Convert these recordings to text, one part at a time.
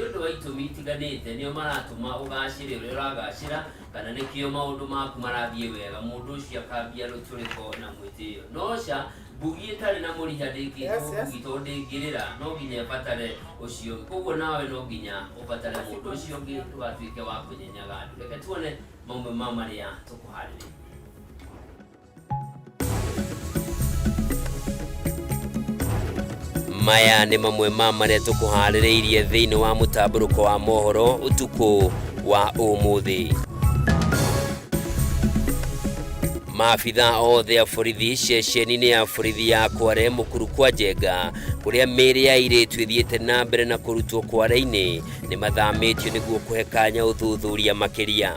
Nĩ ũndũ wa itũmi itiganĩte nĩo maratũma ũgacĩre ũrĩa ũragacĩra kana nĩkĩo maũndũ maku marathiĩ wega mũndũ ũcio akambia rũtũrĩko na mwĩtĩo. No ca mbugi ĩtarĩ na mũriha ndĩngĩtwo mbugi tondũ ndĩngĩrĩra no nginya ĩbatare ũcio ũngĩ. Koguo nawe no nginya ũbatare mũndũ ũcio ũngĩ ndũgatuĩke wa kũnyenyaga andũ. Reke tuone mamwe ma marĩa tũkũharĩrĩirie. Maya nĩ mamwe ma marĩa tũkũharĩrĩirie thĩinĩ wa mũtambũrũko wa mohoro ũtukũ wa ũmũthĩ. Maabitha othe a borithi ceceni-inĩ ya borithi ya Kware Mũkuru kwa Njenga kũrĩa mĩĩrĩ ya airĩtu ĩthiĩte na mbere na kũrutwo Kware-inĩ nĩ mathamĩtio nĩguo kũhe kanya ũthuthuria makĩria.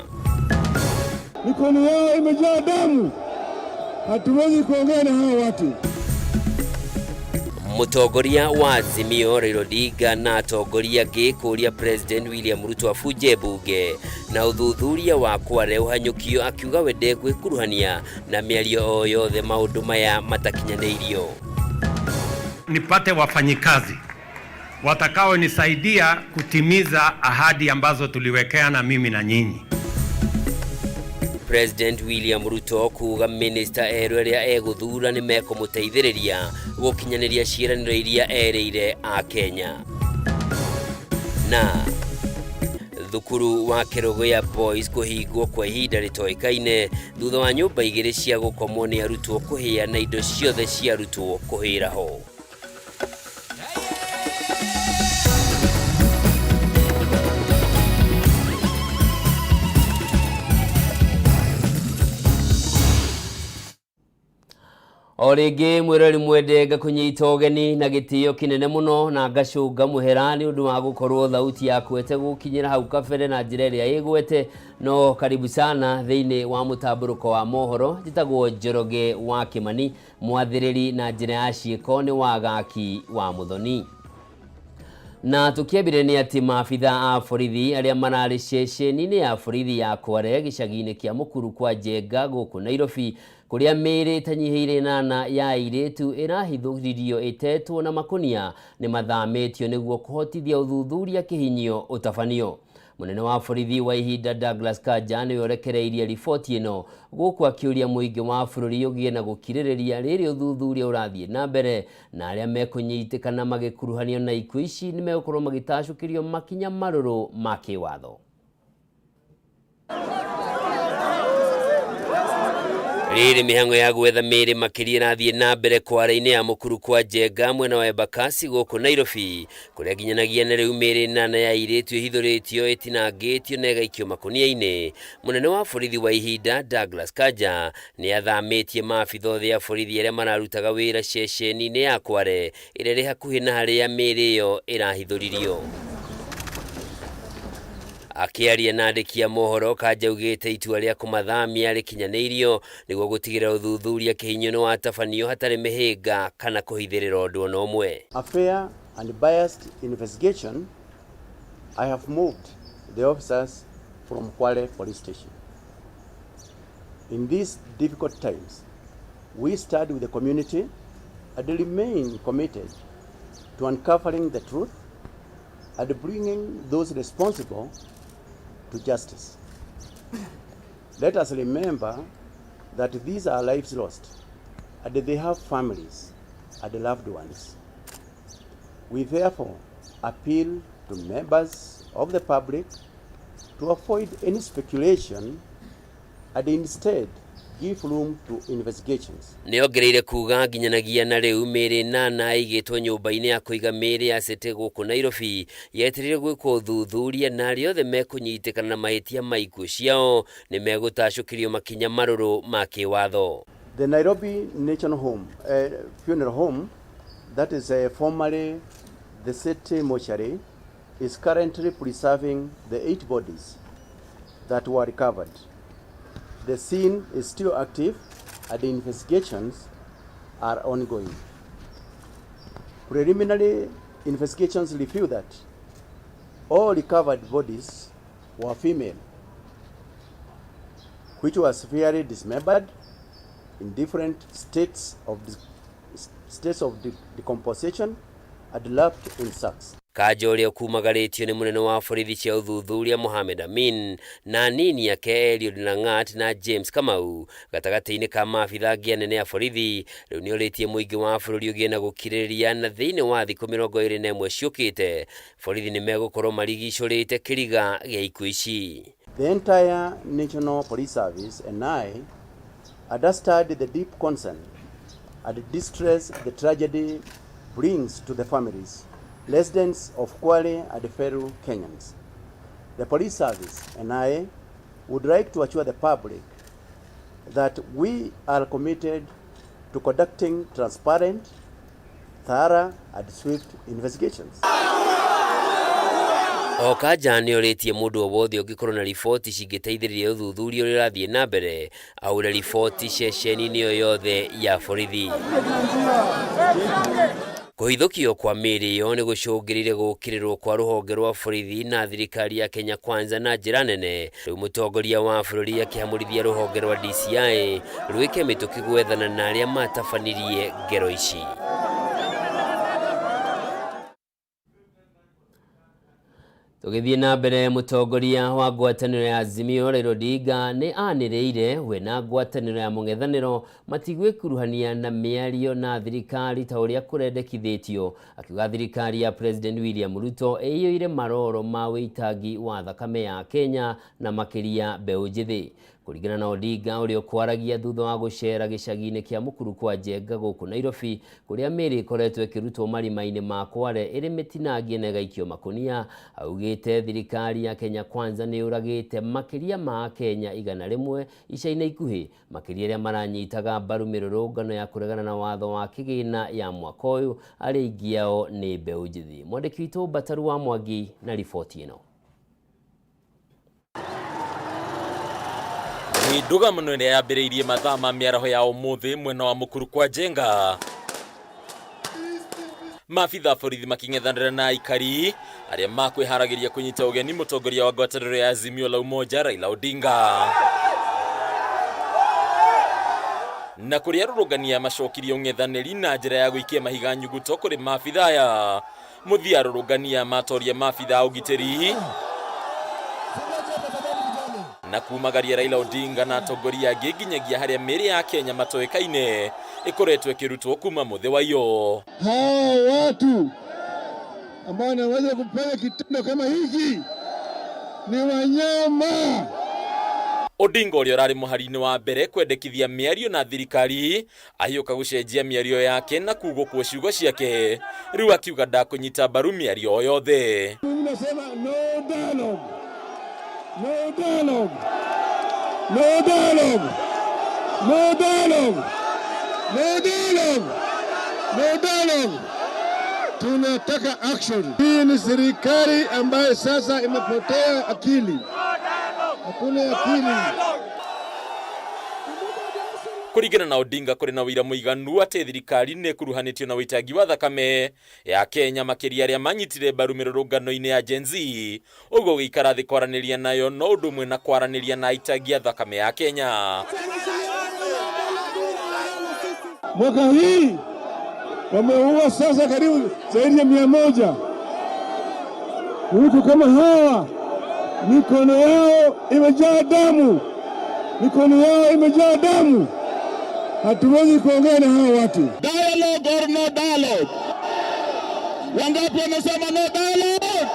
Mikono yao imejaa damu, hatuwezi kuongea na hawa watu. Mũtongoria wa Azimio Raila Odinga na atongoria angĩ kũria President William Ruto abunje mbunge na ũthuthuria wa Kware ũhanyũkio akiuga we ndegwĩkuruhania na mĩario o yothe maũndũ maya matakinyanĩirio. Nipate wafanyikazi watakaonisaidia kutimiza ahadi ambazo tuliwekeana mimi na nyinyi. President William Ruto kuga minista erũ arĩa egũthuura nĩ mekũmũteithĩrĩria gũkinyanĩria ciĩranĩro iria erĩire a Kenya. Na thukuru wa Kerugoya Boys kũhingwo kwa ihinda rĩtoĩkaine thutha wa nyũmba igĩrĩ cia gũkomwo nĩ arutwo kũhĩa na indo ciothe cia arutwo kũhĩra ho. O rĩngĩ mwĩrori mwende ngakũnyita ũgeni na gĩtĩo kĩnene mũno na ngacũnga mũhera nĩ ũndũ wa gũkorwo thauti yaku ĩtegũkinyĩra hau kabere na njĩra ĩrĩa ĩgwete no karibu sana thĩinĩ wa mũtambũrũko wa mohoro. Njĩtagwo Njoroge wa Kĩmani, mwathĩrĩri na njĩra ya ciĩko nĩ Wagaki wa Mũthoni. Na tũkĩambire nĩ atĩ maabitha a borithi arĩa mararĩ ceceni-inĩ ya borithi ya Kware gĩcagi-inĩ kĩa Mũkuru kwa Njenga gũkũ Nairobi kũrĩa mĩĩrĩ ĩtanyihĩire ĩnana ya airĩtu ĩrahithũririo ĩtetwo na makũnia nĩ mathamĩtio nĩguo kũhotithia ũthuthuria kĩhinyio ũtabanio. Mũnene wa borithi wa ihinda Douglas Kanja nĩwe ũrekereirie riboti ĩno gũkũ akĩũria mũingĩ wa bũrũri ũgĩe na gũkirĩrĩria rĩrĩ ũthuthuria ũrathiĩ na mbere na arĩa mekũnyitĩkana magĩkuruhanio na ikuũ ici nĩ megũkorwo magĩtacũkĩrio makinya marũrũ ma kĩwatho. Rĩrĩ mĩhang'o ya gwetha mĩĩrĩ makĩria ĩrathiĩ na mbere Kware-inĩ ya Mũkuru kwa Njenga mwena wa Embakasi gũkũ Nairobi kũrĩa nginyanagia na rĩu mĩĩrĩ ĩnana ya airĩtu ĩhithũrĩtio ĩtinangĩtio na ĩgaikio makũnia-inĩ. Mũnene wa borithi wa ihinda Douglas Kanja nĩ athamĩtie maabitha othe a borithi arĩa mararutaga wĩra ceceni-inĩ ya Kware ĩrĩa ĩrĩ hakuhĩ na harĩa mĩĩrĩ ĩyo ĩrahithũririo. Akĩaria na andĩki a mohoro, Kanja augĩte itua rĩa kũmathamia rĩkinyanĩirio nĩguo gũtigĩrĩra ũthuthuria kĩhinyio nĩ watabanio hatarĩ mĩhĩnga kana kũhithĩrĩra ũndũ ona ũmwe. A fair and biased investigation, I have moved the officers from Kwale Police Station. In these difficult times, we stand with the community and remain committed to uncovering the truth and bringing those responsible to justice. Let us remember that these are lives lost and they have families and loved ones. We therefore appeal to members of the public to avoid any speculation and instead give room to investigations. Nĩongereire kuga nginyanagia na rĩu mĩĩrĩ ĩnana ĩigĩtwo nyũmba-inĩ ya kũiga mĩĩrĩ ya City gũkũ Nairobi yetereire gwĩkwo ũthuthuria na arĩa othe mekũnyitĩkana na mahĩtia ma ikuũ ciao nĩ megũtacũkĩrio makinya marũrũ ma kĩwatho. The Nairobi National Home, Funeral Home, that is formerly the city mortuary, is currently preserving the 8 bodies that were recovered. The scene is still active and the investigations are ongoing. Preliminary investigations reveal that all recovered bodies were female, which were severely dismembered in different states of decomposition and left in sacks. Kanja ũrĩa ũkumagarĩtio nĩ mũnene wa borithi cia ũthuthuria Mohamed Amin na anini ake Eliud Langat na James Kamau gatagatĩ-inĩ ka maabitha angĩ anene a borithi, rĩu nĩ orĩtie mũingĩ wa bũrũri ũgĩe na gũkirĩrĩria na thĩinĩ wa thikũ 21 ciũkĩte borithi nĩ megũkorwo marigicũrĩte kĩriga gĩa ikuũ ici. The entire National Police Service and I understand the deep concern and distress the tragedy brings to the families, residents of Kwale and fellow Kenyans. The police service and I would like to assure the public that we are committed to conducting transparent, thorough and swift investigations. O Kanja nĩ orĩtie mũndũ o wothe ũngĩkorwo na riboti cingĩteithĩrĩria ũthuthuria ũrĩa ũrathiĩ na mbere aure riboti ceceni-inĩ o yothe ya borithi. Kũhithũkio kwa mĩĩrĩ ĩyo nĩ gũcũngĩrĩire gũũkĩrĩrwo kwa rũhonge rwa borithi na thirikari ya Kenya Kwanza na njĩra nene. Rĩu mũtongoria wa bũrũri akĩhamũrithia rũhonge rwa DCI rwĩke mĩtũkĩ gwethana na arĩa matabanirie ngero ici. Tũgĩthiĩ na mbere, mũtongoria wa ngwatanĩro ya Azimio Raila Odinga nĩ anĩrĩire we na ngwatanĩro ya mũng'ethanĩro matigwĩkuruhania na mĩario na thirikari ta ũrĩa kũrendekithĩtio, akiuga thirikari ya President William Ruto ĩiyũire maroro ma wĩitangi wa thakame ya Kenya na makĩria mbeũ njĩthĩ. Kũringana na Odinga ũrĩa ũkwaragia thutha wa gũcera gĩcagi-inĩ kĩa Mũkuru kwa Njenga gũkũ Nairobi, kũrĩa mĩĩrĩ ĩkoretwo ĩkĩrutwo marima-inĩ ma Kware ĩrĩ mĩtinangie na ĩgaikio makũnia, augĩte thirikari ya Kenya Kwanza nĩ yũragĩte makĩria ma Akenya 100 ica-inĩ ikuhĩ, makĩria arĩa maranyitaga mbaru mĩrũrũngano ya kũregana na watho wa kĩgĩna ya mwaka ũyũ, arĩa aingĩ ao nĩ mbeũ njĩthĩ. Mwandĩki witũ Mbataru wa Mwangi na riboti ĩno. Ndũgamano ĩrĩa yambĩrĩirie mathaa ma mĩaraho ya ũmũthĩ mwena wa Mũkuru kwa Njenga, maabitha borithi makĩng'ethanĩra na aikari arĩa makwĩharagĩria kũnyita ũgeni mũtongoria wa ngwatanĩro ya Azimio la Umoja Raila Odinga, na kũrĩa arũrũngani macokirie ũng'ethanĩri na njĩra ya gũikia mahiga nyuguto kũrĩ maabitha aya. Mũthia arũrũngani matoria maabitha a ũgitĩri na kumagaria Raila Odinga na atongoria angĩ nginyagia harĩa mĩĩrĩ ya Kenya matoĩkaine ĩkoretwo ĩkĩrutwo kuma mũthĩ wa iyo. Hao watu ambao wanaweza kufanya kitendo kama hiki ni wanyama. Odinga ũrĩa ũrarĩ mũhari-inĩ wa mbere kwendekithia mĩario na thirikari ahiũka gũcenjia mĩario yake na kugũkwo ciugo ciake, rĩu akiuga ndakũnyita mbaru mĩario o yothe. Mimi nasema no dialogue. No dialogue. No dialogue. No dialogue. No dialogue. No dialogue. Tunataka action. Hii ni serikali ambayo sasa imepotea akili. Hakuna akili. Kũringana na Odinga, kũrĩ na ũira mũiganu atĩ thirikari nĩ ĩkuruhanĩtio na ũitangi wa thakame ya Kenya, makĩria arĩa manyitire mbaru mĩrũrũngano-inĩ ya Gen Z. Ũguo gũikara thĩ kwaranĩria nayo no ũndũ ũmwe na kwaranĩria na aitangi a thakame ya Kenya. Mwaka hii wameua sasa karibu zaidi ya 100. Watu kama hawa mikono yao imejaa damu, mikono yao imejaa damu. Hatuwezi kuongea na hawa watu. Dialogue or no dialogue? Wangapi wamesema no dialogue?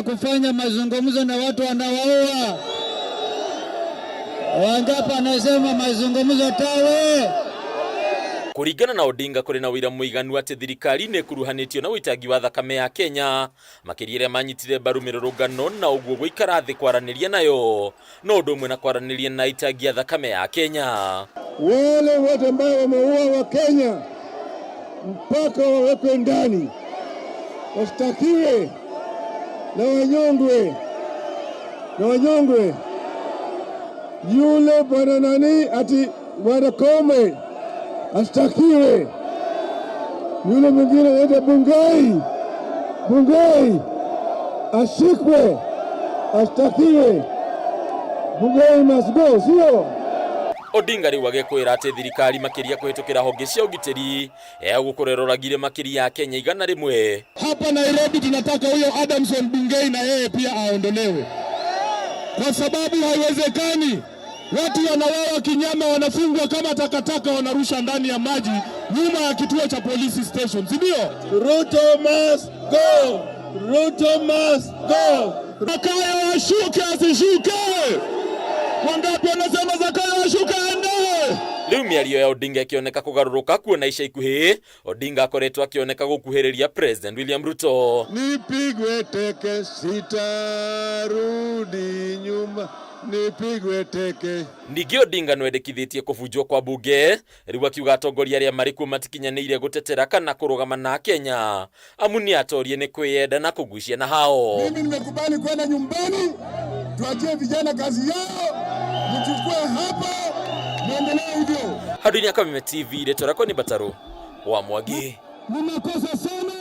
Kufanya mazungumzo na watu wanawaua. Wangapi wanasema mazungumzo tawe? Kũringana na Odinga, kũrĩ na ũira mũiganu atĩ thirikari nĩ ĩkuruhanĩtio na ũitangi wa thakame ya Kenya, makĩria arĩa manyitire mbaru mĩrũrũngano, na ũguo gũikara thĩ kwaranĩria nayo no ũndũ ũmwe na kwaranĩria na aitangi a thakame ya Kenya. Wale wote ambao wameua wa Kenya mpaka wawekwe ndani, washtakiwe na wanyongwe, na wanyongwe. Yule bwana nani ati bwana Koome ashtakiwe, yule mwingine anaitwa Bungei, Bungei ashikwe, ashtakiwe. Bungei must go, sio? Odinga rĩu agĩkwĩra atĩ thirikari makĩria kũhĩtũkĩra honge cia ũgitĩri egũkorwo ĩroragire makĩria ya Kenya 100. Hapa Nairobi tunataka huyo Adamson Bungei na yeye pia aondolewe, kwa sababu haiwezekani watu wanawawa kinyama, wanafungwa kama takataka, wanarusha ndani ya maji nyuma ya kituo cha polisi station, si ndio? Ruto must go. Ruto must go. Zakayo ashuke asishuke? Wangapi wanasema Zakayo ashuke aende? Rĩu mĩario ya Odinga ĩkĩoneka kũgarũrũka kuona ica ikuhĩ Odinga akoretwo akĩoneka gũkuhĩrĩria President William Ruto. Nipigwe teke sitarudi nyuma, nipigwe teke. Ningĩ Odinga nĩwendekithĩtie kũbunjwo kwa bunge rĩu akiuga atongoria arĩa marĩ kuo matikinyanĩire gũtetera kana kũrũgama na Kenya amu nĩ atorie nĩ kwĩyenda na kũgucia na hao. Mimi nimekubali kwenda nyumbani, tuachie vijana kazi yao, mchukue hapa, muendelee hivyo. Handũ-inĩ ya Kameme TV rĩtwa rĩakwa nĩ Mbatarũ wa Mwangi. Ni makosa sana.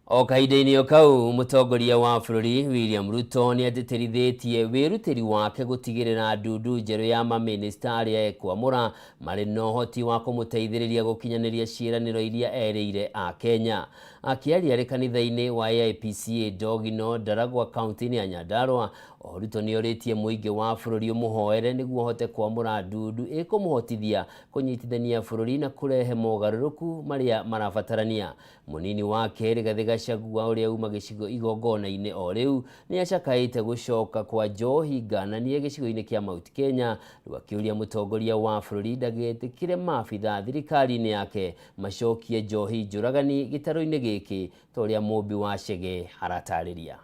O kahinda-inĩ o kau mũtongoria wa bũrũri William Ruto nĩ atĩtĩrithĩtie wĩrutĩri wake gũtigĩrĩra ndundu njerũ ya mamĩnĩsta arĩa ekwamũra marĩ na ũhoti wa kũmũteithĩrĩria gũkinyanĩria ciĩranĩro iria erĩire a Kenya. Akĩaria arĩ kanitha-inĩ wa AIPCA Ndogino Ndaragwa kaunti-inĩ ya Nyandarua, Ruto nĩ orĩtie mũingĩ wa bũrũri ũmũhoere nĩguo ũhote kwamũra ndundu ĩkũmũhotithia kũnyitithania bũrũri na kũrehe mogarũrũku marĩa marabatarania. Mũnini wake Rigathĩ Gachagua ũrĩa uma gĩcigo igongona-inĩ o rĩu nĩ acakaĩte gũcoka kwa njohi ngananie gĩcigo-inĩ kĩa Mount Kenya, rĩu akĩũria mũtongoria wa bũrũri ndagetĩkĩre maabitha thirikari-inĩ yake macokie njohi njũragani gĩtarũ-inĩ gĩkĩ ta ũrĩa Mũmbi wa Chege aratarĩria.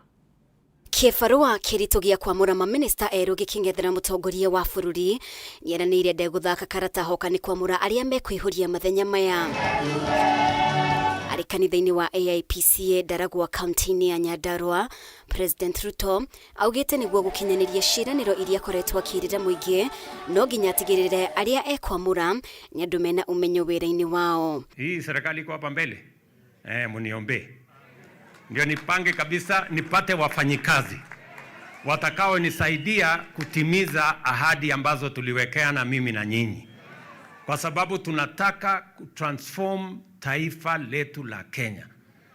Kĩbarũa kĩritũ gĩa kwamũra mamĩnĩsta erũ gĩkĩng'ethera mũtongoria wa bũrũri nĩeranĩire ndegũthaka karata hoka nĩ kwamũra arĩa mekũihũria mathenya maya. Arĩ kanitha-inĩ wa AIPCA Ndaragwa kaunti-inĩ ya Nyandarua, President Ruto augĩte nĩguo gũkinyanĩria ciĩranĩro iria akoretwo akĩĩrĩra mũingĩ no nginya atigĩrĩre arĩa ekwamũra nĩ andũ mena ũmenyo wĩra-inĩ wao. Hii serikali iko hapa mbele, mniombe ndio nipange kabisa, nipate wafanyikazi watakao nisaidia kutimiza ahadi ambazo tuliwekeana mimi na nyinyi, kwa sababu tunataka kutransform taifa letu la Kenya.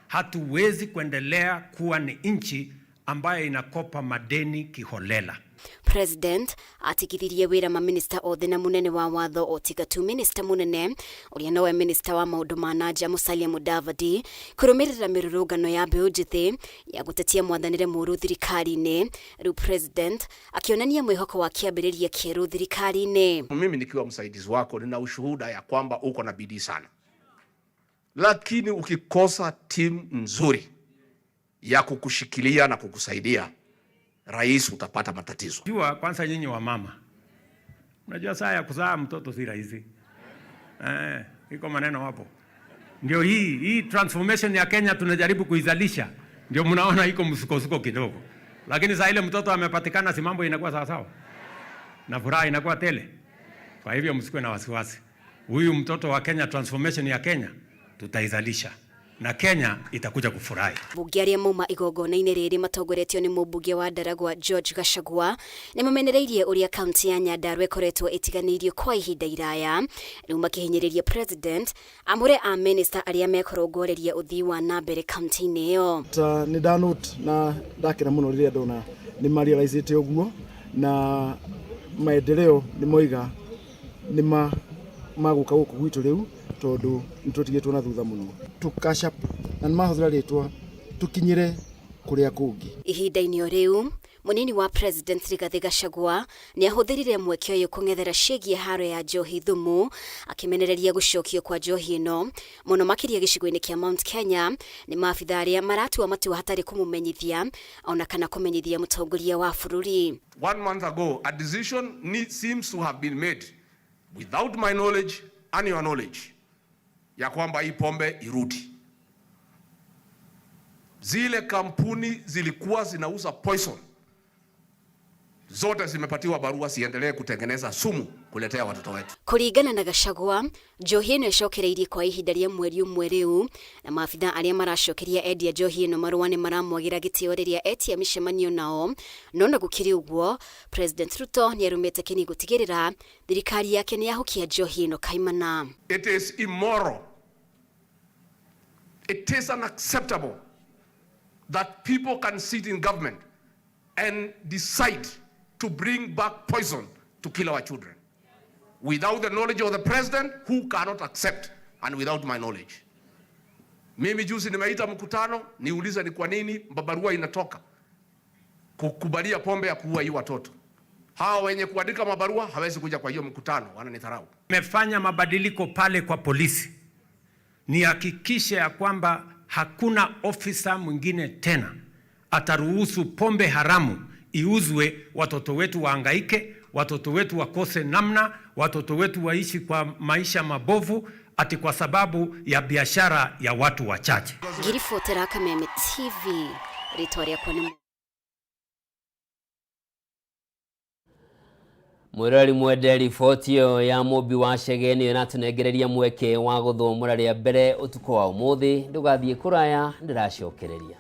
Hatuwezi kuendelea kuwa ni nchi ambayo inakopa madeni kiholela. President atigithirie wĩra maminista othe na munene wa watho o tiga tu minista munene ũrĩa nowe minista wa maũndũ ma nanja Musalia Mudavadi kũrũmĩrĩra mĩrũrũngano ya mbeũ njĩthĩ ya gũtetia mwathanĩre mũũru thirikari-inĩ. Rĩu President akĩonania mwĩhoko wa kĩambĩrĩria kĩerũ thirikari-inĩ. Mimi nikiwa msaidizi wako nina ushuhuda ya kwamba uko na bidii sana, lakini ukikosa timu nzuri ya kukushikilia na kukusaidia, rais, utapata matatizo. Jua kwanza nyinyi wa mama, unajua saa ya kuzaa mtoto si rahisi. Iko maneno hapo. Ndio hii transformation ya Kenya tunajaribu kuizalisha, ndio mnaona iko msukosuko kidogo, lakini saa ile mtoto amepatikana, si mambo inakuwa sawa sawa na furaha inakuwa tele. Kwa hivyo msikuwe na wasiwasi, huyu mtoto wa Kenya, transformation ya Kenya tutaizalisha na Kenya itakuja kufurahi. Mbunge arĩa mauma igongona-inĩ rĩrĩ matongoretio nĩ mũmbunge wa Ndaragwa George Gachagua nĩ mamenereirie ũrĩa kaunti ya Nyandarua ĩkoretwo ĩtiganĩirio kwa ihinda iraya, rĩu makĩhinyĩrĩria President amũre a minista arĩa mekũrongoreria ũthii wa na mbere kaunti-inĩ ĩyo. Nĩ ndanote na ndakena mũno rĩrĩa ndona nĩ marealizĩte ũguo na maendeleo nĩ moiga nĩ magũka gũkũ gwitũ rĩu tondũ nĩ tũtigĩtwo na thutha mũno tũ catch up na nĩ mahũthĩra rĩtwa tũkinyĩre kũrĩa kũngĩ. Ihinda-inĩ o rĩu mũnini wa President Rigathĩ Gachagua nĩ ahũthĩrire mweke ũyũ kũng'ethera ciĩgiĩ haro ya njohi thumu, akĩmenereria gũcokio kwa njohi ĩno mũno makĩria gĩcigo-inĩ kĩa Mount Kenya nĩ maabitha arĩa maratua matua hatarĩ kũmũmenyithia ona kana kũmenyithia mũtongoria wa bũrũri. 1 month ago, a decision seems to have been made without my knowledge and your knowledge ya kwamba hii pombe irudi. Zile kampuni zilikuwa zinauza poison Zote zimepatiwa barua siendelee kutengeneza sumu kuletea watoto wetu. Kũringana na Gachagua, njohi ĩno ĩcokereirie kwa ihinda rĩa mweri ũmwe rĩu, na maabitha arĩa maracokeria endia njohi ĩno marũa nĩ maramwagĩra gĩtĩo rĩrĩa etia mĩcemanio nao. No na gũkĩrĩ ũguo, President Ruto nĩarũmĩte kĩni gũtigĩrĩra thirikari yake nĩyahukia njohi ĩno kaimana. It is immoral. It is unacceptable that people can sit in government and decide to bring back poison to kill our children without the knowledge of the president, who cannot accept, and without my knowledge. Mimi juzi nimeita mkutano niulize ni kwa nini barua inatoka kukubalia pombe ya kuua hii watoto. Hawa wenye kuandika mabarua hawezi kuja kwa hiyo mkutano, wananidharau. Nimefanya mabadiliko pale kwa polisi, nihakikishe ya kwamba hakuna ofisa mwingine tena ataruhusu pombe haramu iuzwe, watoto wetu wahangaike, watoto wetu wakose namna, watoto wetu waishi kwa maisha mabovu ati kwa sababu ya biashara ya watu wachache. Ngiribotera Kameme TV, rĩtwa rĩakwa nĩ Mwĩroreri mwende, riboti ĩyo ya Mũmbi wa Chege nĩyo ĩratũnengereria mweke wa gũthomora rĩa mbere ũtukũ wa ũmũthĩ. Ndũgathiĩ kũraya, ndĩracokereria.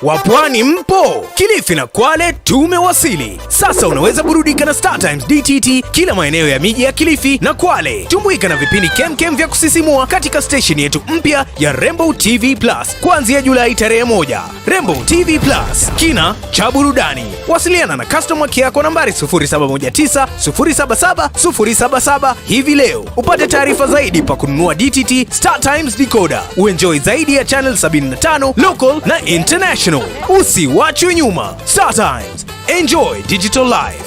Wapwani mpo? Kilifi na Kwale tumewasili. Sasa unaweza burudika na Star Times DTT kila maeneo ya miji ya Kilifi na Kwale. Tumbuika na vipindi kemkem vya kusisimua katika station yetu mpya ya Rainbow TV Plus kuanzia Julai tarehe 1. Rainbow TV Plus, kina cha burudani. Wasiliana na customer care kwa nambari 0719 077 077 hivi leo upate taarifa zaidi pa kununua DTT Star Times decoder. Uenjoy zaidi ya channel 75 local na international. Usiwachwe nyuma. Star Times. Enjoy digital life.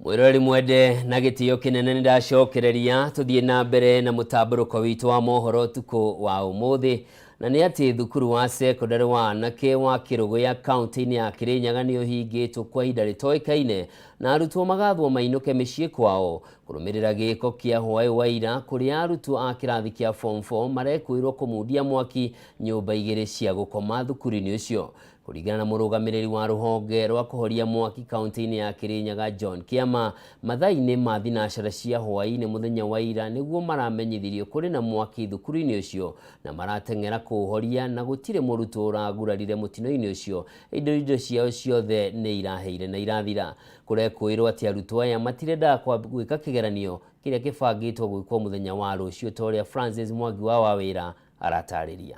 Mwĩroreri mwende, na gĩtĩo kĩnene nĩndacokereria tũthiĩ na mbere na mũtambũrũko witũ wa mohoro ũtukũ wa ũmũthĩ, na nĩ atĩ thukuru wa sekondari wa anake wa Kĩrũgũya kaunti-inĩ ya Kĩrĩnyaga nĩ ũhingĩtwo kwa ihinda rĩtoĩkaine na arutwo magathwo mainũke mĩciĩ kwao kũrũmĩrĩra gĩko kĩa hwaĩ wa ira kũrĩa arutwo a kĩrathi kĩa form 4 marekwĩrwo kũmundia mwaki nyũmba igĩrĩ cia gũkoma thukuru-inĩ ũcio. Kũringana na mũrũgamĩrĩri wa rũhonge rwa kũhoria mwaki kaunti-inĩ ya Kĩrĩnyaga John Kĩama, mathaa-inĩ ma thinacara cia hwaĩ-inĩ mũthenya wa ira nĩguo maramenyithirio kũrĩ na mwaki thukuru-inĩ ũcio na marateng'era kũũhoria na gũtirĩ mũrutwo ũragurarire mũtino-inĩ ũcio. Indo ciao ciothe nĩ iraheire na irathira. Kũrekwĩrwo atĩ arutwo aya matirendaga gwĩka kĩgeranio kĩrĩa kĩbangĩtwo gwĩkwo mũthenya wa rũciũ ta ũrĩa Francis Mwangi wa Wawĩra aratarĩria.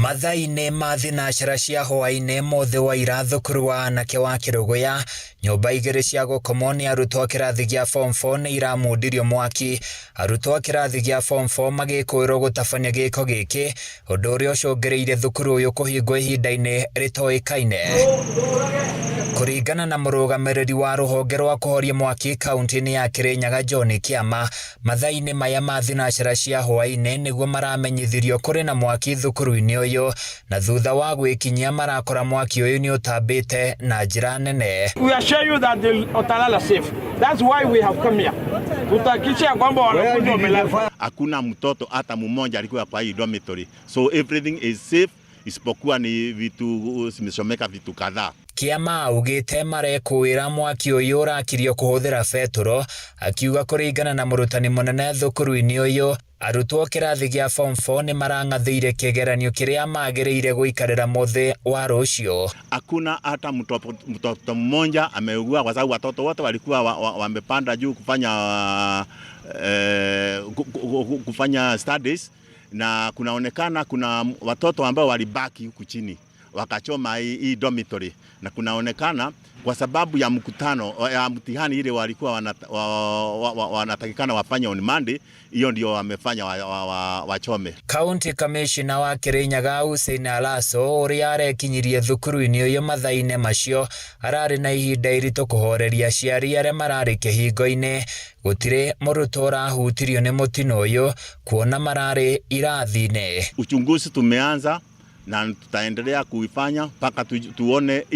Mathaa-inĩ ma thinacara cia hwaĩ-inĩ mũthĩ wa ira thukuru wa anake wa Kĩrũgũya, nyũmba igĩrĩ cia gũkomwo nĩ arutwo a kĩrathi gĩa form 4 nĩ iramundirio mwaki. Arutwo a kĩrathi gĩa form 4 magĩkũĩrwo gũtabania gĩko gĩkĩ, ũndũ ũrĩa ũcũngĩrĩirie thukuru ũyũ kũhingwo ihinda-inĩ rĩtoĩkaine. Kũringana na mũrũgamĩrĩri wa rũhonge rwa kũhoria mwaki kaunti-inĩ ya Kĩrĩnyaga John Kĩama, mathaa-inĩ maya ma thinacara cia hwaĩ-inĩ nĩguo maramenyithirio kũrĩ na mwaki thukuru-inĩ ũyũ, na thutha wa gwĩkinyia marakora mwaki ũyũ nĩ ũtambĩte na njĩra nene. We assure you that the Otalala safe. That's why we have come here. Tutahakikisha kwamba wanafunzi wamelala. Hakuna mtoto hata mmoja alikuwa kwa hii dormitory. So everything is safe. isipokuwa ni vitu zimechomeka vitu kadhaa. Kĩama augĩte marekũĩra mwaki ũyũ ũrakirio kũhũthĩra betũrũ, akiuga kũringana na mũrutani mũnene thukuru-inĩ ũyũ, arutwo kĩrathi gĩa form 4 nĩ marang'athĩire kĩgeranio kĩrĩa magĩrĩire gũikarĩra mũthĩ wa rũciũ. Hakuna hata mtoto mmoja ameugua kwa sababu watoto wote walikuwa wamepanda juu kufanya studies, na kunaonekana kuna watoto ambao walibaki huku chini wakachoma hii dormitory, na kunaonekana kwa sababu ya mkutano ya mtihani ile walikuwa wanatakikana wafanye on Monday, hiyo ndio wamefanya wachome. County Commissioner wa Kirinyaga Hussein Alaso ũrĩa arekinyirie thukuru-inĩ ũyũ mathaa-inĩ macio ararĩ na ihinda iritũ kũhoreria aciari arĩa mararĩ kĩhingo-inĩ. Gũtirĩ mũrutwo ũrahutirio nĩ mũtino ũyũ kuona mararĩ irathi-inĩ. Uchunguzi tumeanza na tutaendelea kuifanya mpaka tuone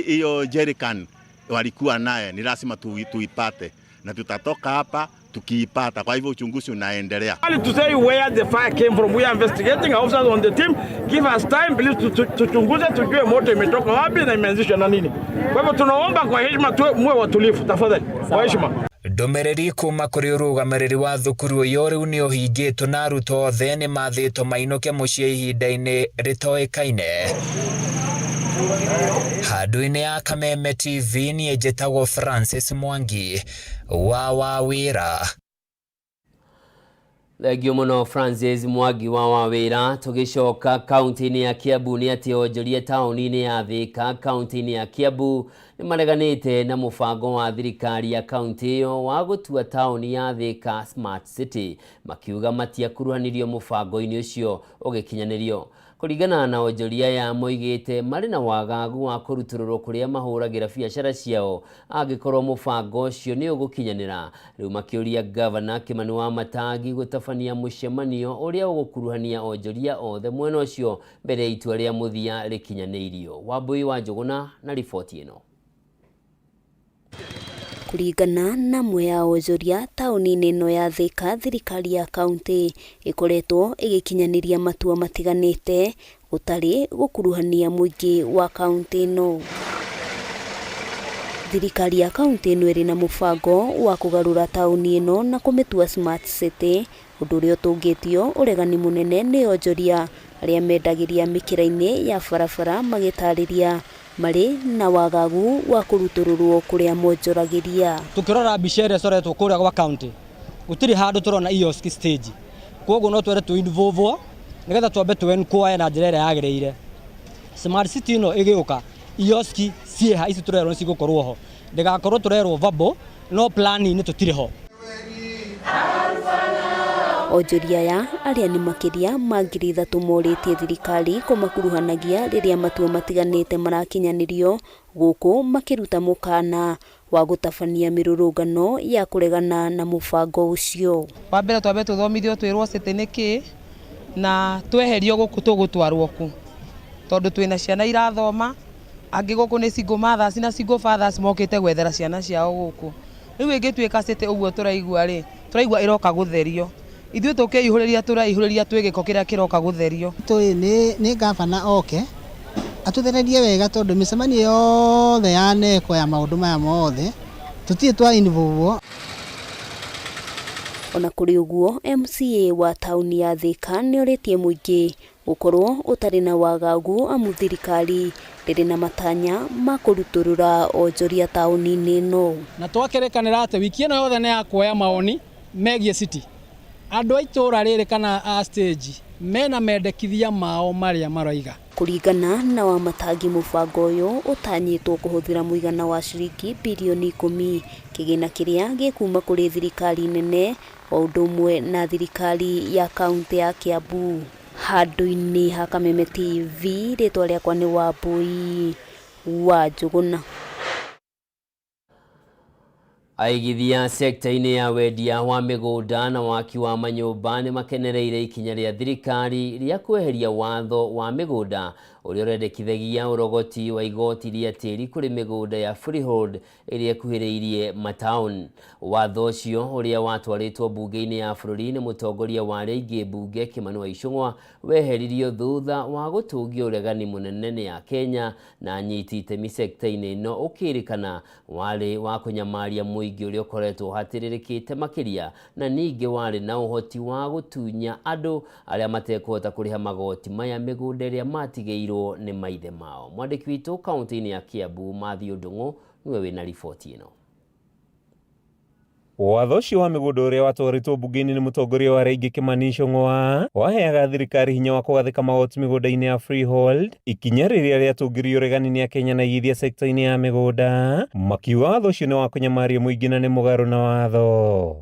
hiyo jerrycan walikuwa naye, ni lazima tuipate na tutatoka hapa tukiipata. Kwa hivyo uchunguzi unaendelea. To say where the fire came from, we are investigating. Our officers on the team, give us time please, tuchunguze tujue moto imetoka wapi na imeanzishwa na nini. Kwa hivyo tunaomba kwa heshima tuwe muwe watulivu tafadhali, kwa heshima. Ndũmĩrĩri kuma kũrĩ ũrũgamĩrĩri wa thukuru ũyũ rĩu nĩ ũhingĩtwo na arutwo othe nĩ mathĩtwo mainũke mũciĩ ihinda-inĩ rĩtoĩkaine. Handũ-inĩ ya Kameme TV niĩ njĩtagwo Francis Mwangi wa Wawĩra. Thengio mũno Francis Mwangi wa Wawĩra. Tũgĩcoka kaunti-inĩ ya Kiambu nĩ atĩ onjoria taũni-inĩ ya Thika kaunti-inĩ ya Kiambu nĩ mareganĩte na mũbango wa thirikari ya kaunti ĩyo wa gũtua taũni ya Thika Smart City, makiuga matiakuruhanirio mũbango-inĩ ũcio ũgĩkinyanĩrio. Kũringana na onjoria aya moigĩte marĩ na wagagu wa kũrutũrũrwo kũrĩa mahũragĩra biacara ciao angĩkorwo mũbango ũcio nĩ ũgũkinyanĩra. Rĩu makĩũria gavana Kĩmani Wamatangi gũtabania mũcemanio ũrĩa ũgũkuruhania onjoria othe mwena ũcio mbere ya itua rĩa mũthia rĩkinyanĩirio. Wambui wa Njũgũna na riboti ĩno. Kũringana na amwe a onjoria taũni-inĩ ĩno ya Thika, thirikari ya kaunti ĩkoretwo ĩgĩkinyanĩria matua matiganĩte gũtarĩ gũkuruhania mũingĩ wa kaunti ĩno. Thirikari ya kaunti ĩno ĩrĩ na mũbango wa kũgarũra taũni ĩno na kũmĩtua smart city, ũndũ ũrĩa ũtũngĩtio ũregani mũnene nĩ onjoria arĩa mendagĩria mĩkĩra-inĩ ya barabara magĩtarĩria marĩ na wagagu wa kũrutũrũrwo kũrĩa monjoragĩria. Tukirora mbica ĩrĩa ĩcoretwo kũrĩa gwa county gũtirĩ handũ tũrona kiosk stage, koguo no twende tũ involve nĩgetha twambe tũ enquire na njĩra ĩrĩa yagĩrĩire. Smart city ĩno ĩgĩũka kiosk ciĩha ici tũrerwo nĩ cigũkorwo ho, ndĩgakorwo tũrerwo verbal no plan-inĩ tũtirĩ ho. Onjoria aya arĩa nĩ makĩria ma 3,000 morĩtie thirikari kũmakuruhanagia rĩrĩa matua matiganĩte marakinyanĩrio gũkũ makĩruta mũkana wa gũtabania mĩrũrũngano ya kũregana na mũbango ũcio. Wa mbere twambe tũthomithio twĩrwo city nĩ kĩ na tweherio gũkũ tũgũtwarwo kũ, tondũ twĩna ciana irathoma angĩ gũkũ nĩ single mothers na single fathers mokĩte gwethera ciana ciao gũkũ. Rĩu ĩngĩtuĩka city ũguo tũraigua rĩ, tũraigua ĩroka gũtherio, ithuĩ tũkĩihũrĩria tũraihũrĩria twĩ gĩko kĩrĩa kĩroka gũtherio. Tũĩ nĩ gavana oke atũthererie wega, tondũ mĩcemanio yothe yanekwo ya maũndũ maya mothe tũtirĩ twa involve. Ona kũrĩ ũguo, MCA wa taũni ya Thika nĩorĩtie mũingĩ gũkorwo ũtarĩ na wagagu amu thirikari ndĩrĩ na matanya ma kũrutũrũra onjoria taũni-inĩ ĩno. Na twakĩrĩkanĩra atĩ wiki ĩno yothe nĩ ya kuoya maoni megiĩ city. Andũ a itũũra rĩrĩ kana a stage mena mendekithia mao marĩa maroiga. Kũringana na Wamatangi, mũbango ũyũ ũtanyĩtwo kũhũthĩra mũigana wa ciringi birioni 10, kĩgĩna kĩrĩa gĩkuma kũrĩ thirikari nene o ũndũ ũmwe na thirikari ya kaunti ya Kiambu. Handũ-inĩ ha Kameme TV, rĩtwa rĩakwa nĩ Wambui wa Njũgũna. Aigithia sekta-inĩ ya wendia wa mĩgũnda na waki wa manyũmba nĩ makenereire ikinya rĩa thirikari rĩa kweheria watho wa mĩgũnda Ũrĩa ũrendekithagia ũrogoti wa igoti rĩa tĩri kũrĩ mĩgũnda ya freehold ĩrĩa ĩkuhĩrĩirie mataũni. Watho ũcio ũrĩa watwarĩtwo mbunge-inĩ ya bũrũri nĩ mũtongoria wa arĩa aingĩ mbunge Kimani wa Ichung'wa weheririo thutha wa gũtũngio ũregani mũnene nĩ Akenya na anyiti itemi sekta-inĩ ĩno ũkĩrĩkana warĩ wa kũnyamaria mũingĩ ũrĩa ũkoretwo ũhatĩrĩrĩkĩte makĩria na ningĩ warĩ na ũhoti wa gũtunya andũ arĩa matekũhota kũrĩha magoti maya mĩgũnda ĩrĩa matigĩirwo nĩ maithe mao. Mwandĩki witũ kaunti-inĩ ya Kiambu Matthew Ndung'u nĩwe wĩna riboti ĩno. Watho ũcio wa mĩgũnda ũrĩa watwarĩtwo mbunge-inĩ nĩ mũtongoria wa arĩa aingĩ Kimani Ichung'wa waheaga thirikari hinya wa kũgathĩka magoti mĩgũnda-inĩ ya freehold, ikinya rĩrĩa rĩatũngirio ũregani nĩ Akenya na igithia sekta-inĩ ya mĩgũnda, makiuga watho ũcio nĩ wa kũnyamaria mũingĩ na nĩ mũgarũ na watho.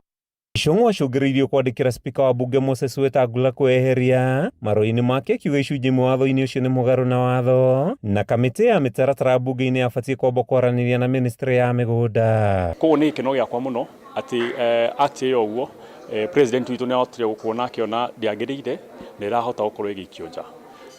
Ichung'wa acũngĩrĩirio kwandĩkĩra spika wa bunge Moses Wetangula kweheria marũa-inĩ make akiuga icunjĩ imwe watho-inĩ ũcio nĩ mũgarũ na watho na kamĩtĩ ya mĩtaratara bunge-inĩ yabatiĩ kwamba kwaranĩria na ministry ya mĩgũnda. Koguo nĩ gĩkeno gĩakwa mũno atĩ act ĩyo ũguo president witũ nĩ ahotire gũkuona akĩona ndĩagĩrĩire na ĩrahota gũkorwo ĩgĩikio nja,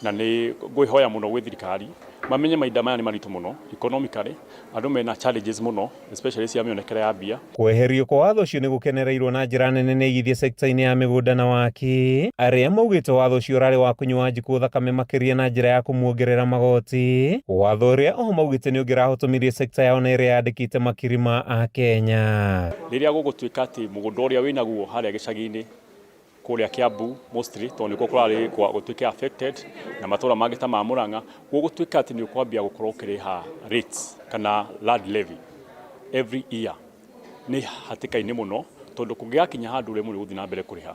na nĩ ngwĩhoya mũno gwĩ thirikari mamenye mahinda maya nĩ maritũ mũno economically, andũ mena challenges mũno especially cia mĩonekere ya mbia. Kweherio kwa watho ũcio nĩ gũkenereirwo na njĩra nene nĩ aigithia sekta-inĩ ya mĩgũnda na waki arĩa maugĩte watho ũcio ũrarĩ wa kũnyua Wanjikũ thakame makĩria na njĩra ya kũmuongerera magoti, watho ũrĩa oho maugĩte nĩ ũngĩrahotomirie sekta yao na ĩrĩa yandĩkĩte makiri ma Akenya. Rĩrĩa gũgũtuĩka atĩ mũgũnda ũrĩa wĩnaguo harĩa gĩcagi-inĩ kũrĩa Kiambu mostly tondũ nĩkuo kũrarĩ gũtuĩke affected na matũra mangĩ ta ma Murang'a, gũgũtuĩka atĩ nĩ ũkwambia gũkorwo ũkĩrĩha rates kana land levy every year, nĩ hatĩka-inĩ mũno tondũ kũngĩgakinya handũ ũremwo nĩ gũthiĩ na mbere kũrĩha,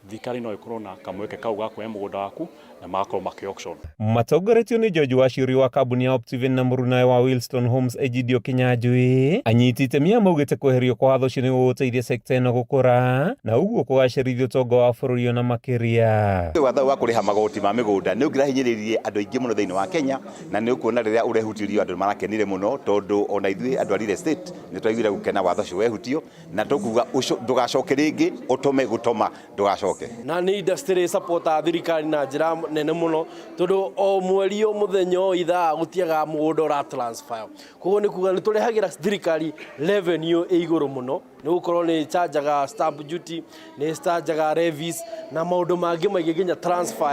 thirikari no ĩkorwo na kamweke kau ga kuoya mũgũnda waku na magakorwo makĩ auction. Matongoretio nĩ George Wachiuri wa kambuni ya Optiven na mũrunawe wa Wilston Homes Egidio Kinyanjui, anyiti itemi aya maugĩte kweherio kwa watho ũcio nĩ gũgũteithia sekta ĩno gũkũra na ũguo kũgacĩrithia ũtonga wa bũrũri ona makĩria. Watho wa kũrĩha magoti ma mĩgũnda nĩ ũngĩrahinyĩrĩirie andũ aingĩ mũno thĩinĩ wa Kenya, na nĩ ũkuona rĩrĩa ũrehutirio andũ marakenire mũno tondũ ona ithuĩ andũ a real estate nĩ twaiguire gũkena watho ũcio wehutio, na tũkuga ndũgacoke rĩngĩ, ũtũme gũtoma ndũgacoke. Na nĩ industry supportaga thirikari na njĩra nene mũno tondũ o mweri o mũthenya o ithaa gũtiagaga mũgũnda ũra transfer. Koguo nĩ kuga nĩ tũrehagĩra thirikari revenue ĩ igũrũ mũno nĩ gũkorwo nĩ ĩchanjaga stamp duty, nĩ ĩchanjaga levies na maũndũ mangĩ maingĩ nginya transfer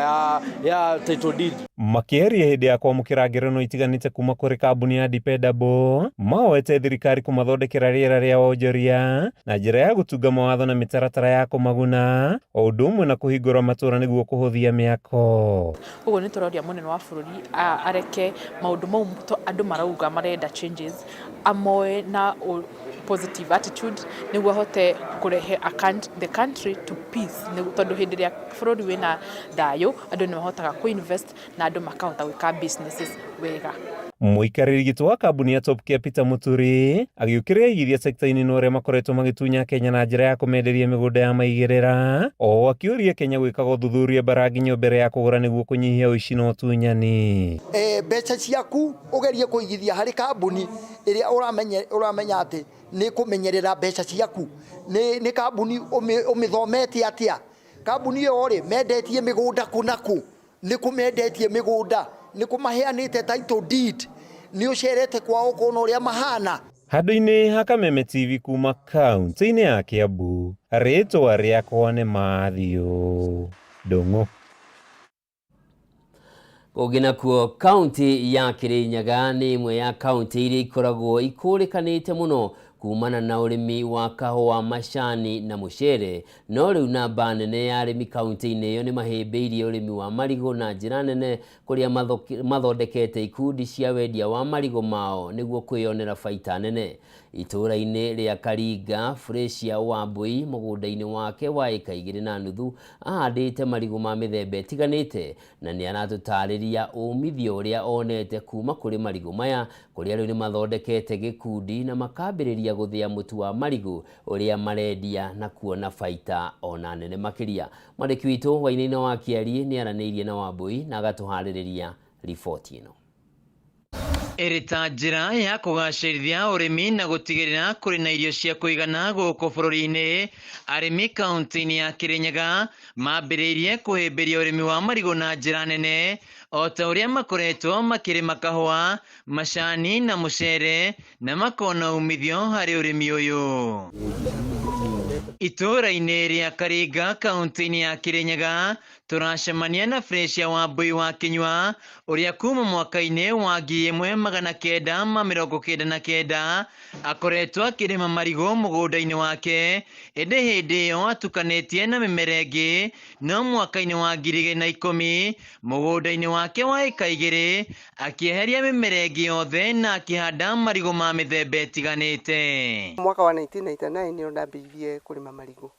ya title deed. Makĩaria hĩndĩ ya kwamũkĩra ngerenwa itiganĩte kuma kũrĩ kambuni ya Dependable, mahoete thirikari kũmathondekera rĩera rĩa wonjoria na njĩra ya gũtunga mawatho na mĩtaratara ya kũmaguna, o ũndũ ũmwe na kũhingũra matũũra nĩguo kũhũthia mĩako. Ũguo nĩ tũroria mũnene wa bũrũri areke maũndũ mau andũ marauga marenda changes amoe na positive attitude nĩguo ahote kũrehe the country to peace, tondũ hĩndĩ ĩrĩa bũrũri wĩna thayũ andũ nĩ mahotaga kũ invest na andũ makahota gwĩka businesses wega. Mũikarĩri gĩtĩ wa kambuni ya Top Care Peter Muturi agĩũkĩrĩra aigithia sekta-inĩ ĩno arĩa makoretwo magĩtunya Kenya na njĩra ya kũmenderia mĩgũnda ya maigĩrĩra, o akĩũria Kenya gwĩkaga ũthuthuria mbaranginyo mbere ya kũgũra nĩguo kũnyihia ũici na ũtunyani. Mbeca ciaku ũgerie kũigithia harĩ kambuni ĩrĩa ũramenya atĩ nĩ kũmenyerera mbeca ciaku. Nĩ kambuni ũmĩthomete atĩa? Kambuni ĩyo rĩ, mendetie mĩgũnda kũ na kũ? Nĩ kũ mendetie mĩgũnda? Nĩ kũ maheanĩte title deed? Nĩ ũcerete kwao kuona ũrĩa mahana? Handũ-inĩ ha Kameme TV kuma kaunti-inĩ ya Kiambu, rĩtwa rĩakwa nĩ Matthew Ndung'u. Kũngĩ nakuo, kaunti ya Kirinyaga nĩ ĩmwe ya kaunti iria ikoragwo ikũrĩkanĩte mũno kumana na ũrĩmi wa kahũa, macani na mũcere. No rĩu namba nene ya arĩmi kaunti-inĩ ĩyo nĩ mahĩmbĩirie ũrĩmi wa marigũ na njĩra nene, kũrĩa mathondekete ikundi cia wendia wa marigũ mao nĩguo kwĩyonera baita nene. Itũũra-inĩ rĩa Karinga, Fresia Wambui mũgũnda-inĩ wake wa ĩka igĩrĩ na nuthu ahandĩte marigũ ma mĩthemba ĩtiganĩte, na nĩ aratũtarĩria umithio ũrĩa onete kuma kũrĩ marigũ maya, kũrĩa rĩu nĩ mathondekete gĩkundi na makambĩrĩria gũthĩa mũtu wa marigũ ũrĩa marendia na kuona baita ona nene makĩria. Mwandĩki witũ Wainaina wa Kĩariĩ nĩ aranĩirie na Wambui na agatũharĩrĩria riboti ĩno. Ĩrĩ ta njĩra ya kũgacĩrithia ũrĩmi na gũtigĩrĩra kũrĩ na irio cia kũigana gũkũ bũrũri-inĩ, arĩmi kaunti-inĩ ya Kĩrĩnyaga mambĩrĩirie kũhĩmbĩria ũrĩmi wa marigũ na njĩra nene o ta ũrĩa makoretwo makĩrĩma kahũa, macani na mũcere na makona umithio harĩ ũrĩmi ũyũ. Itũũra-inĩ rĩa Karinga kaunti-inĩ ya Kĩrĩnyaga tũracemania na Fresia Wambui wa Kĩnyua ũrĩa kuma mwaka-inĩ wa 1999 akoretwo akĩrĩma marigũ mũgũnda-inĩ wake ĩndĩ hĩndĩ ĩyo atukanĩtie na mĩmera ĩngĩ no mwaka-inĩ wa 2010 mũgũnda-inĩ wake wa ĩka igĩrĩ akĩeheria mĩmera ĩngĩ yothe na akĩhanda marigũ ma mĩthemba ĩtiganĩte. Mwaka wa 1999 nĩrĩo ndambĩrĩirie kũrĩma marigũ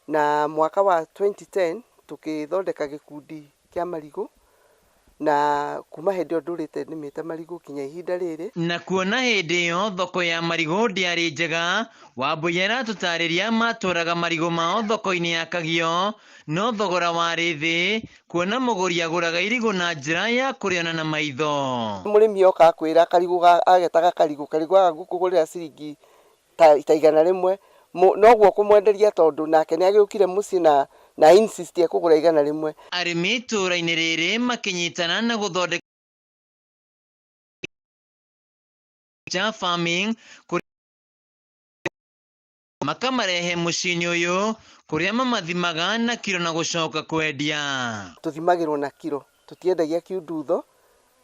na mwaka wa 2010 tũkĩthondeka gĩkundi kĩa marigũ na kuma hĩndĩ ĩyo ndũrĩte nĩmĩte marigũ kinya ihinda rĩrĩ. Na kuona hĩndĩ ĩyo thoko ya marigũ ndĩarĩ njega, Wambui aratũtarĩria matwaraga marigũ mao thoko-inĩ ya Kagio no thogora warĩ thĩ kuona mũgũri agũraga irigũ na njĩra ya kũrĩona na maitho. Mũrĩmi oka akwĩra karigũ agetaga karigũ, karigũ gaka ngũkũgũrĩra ciringi ta 100, noguo ũkũmwenderia tondũ nake nĩ agĩũkire mũciĩ na insist ekũgũra 100. Arĩmi itũũra-inĩ rĩrĩ makĩnyitana na gũthondeka farming makamarehe mũciĩ-inĩ ũyũ kũrĩa mamathimaga na kiro na gũcoka kwendia. Tũthimagĩrwo na kiro, tũtiendagia kiundutho,